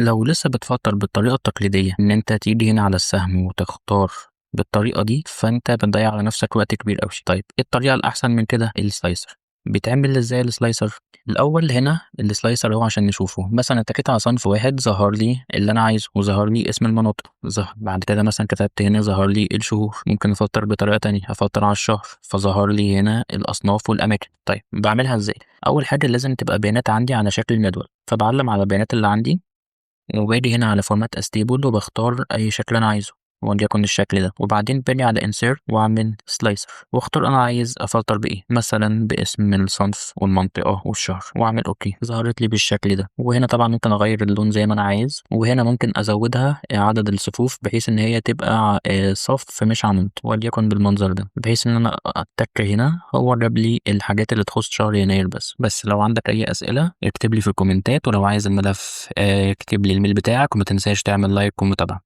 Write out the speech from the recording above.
لو لسه بتفلتر بالطريقة التقليدية ان انت تيجي هنا على السهم وتختار بالطريقة دي، فانت بتضيع على نفسك وقت كبير قوي. طيب ايه الطريقة الاحسن من كده؟ ال slicer. بيتعمل ازاي ال slicer؟ الاول هنا ال slicer اهو عشان نشوفه. مثلا اتكيت على صنف واحد، ظهر لي اللي انا عايزه وظهر لي اسم المناطق. ظهر بعد كده مثلا كتبت هنا ظهر لي الشهور. ممكن افلتر بطريقة تانية، افلتر على الشهر فظهر لي هنا الاصناف والاماكن. طيب بعملها ازاي؟ اول حاجة لازم تبقى بيانات عندي على شكل جدول، فبعلم على البيانات اللي عندي وباجي هنا على format as table وبختار اي شكل انا عايزه وليكن الشكل ده، وبعدين باجي على insert واعمل slicer واختار انا عايز افلتر بايه، مثلا باسم الصنف والمنطقة والشهر، واعمل okay. ظهرت لي بالشكل ده. وهنا طبعا ممكن اغير اللون زي ما انا عايز، وهنا ممكن ازودها عدد الصفوف بحيث ان هي تبقى صف مش عمود، وليكن بالمنظر ده، بحيث ان انا اتك هنا هو جاب لي الحاجات اللي تخص شهر يناير بس. بس لو عندك اي اسئلة اكتب لي في الكومنتات، ولو عايز الملف اكتب لي ال mail بتاعك، وما تنساش تعمل like ومتابعة.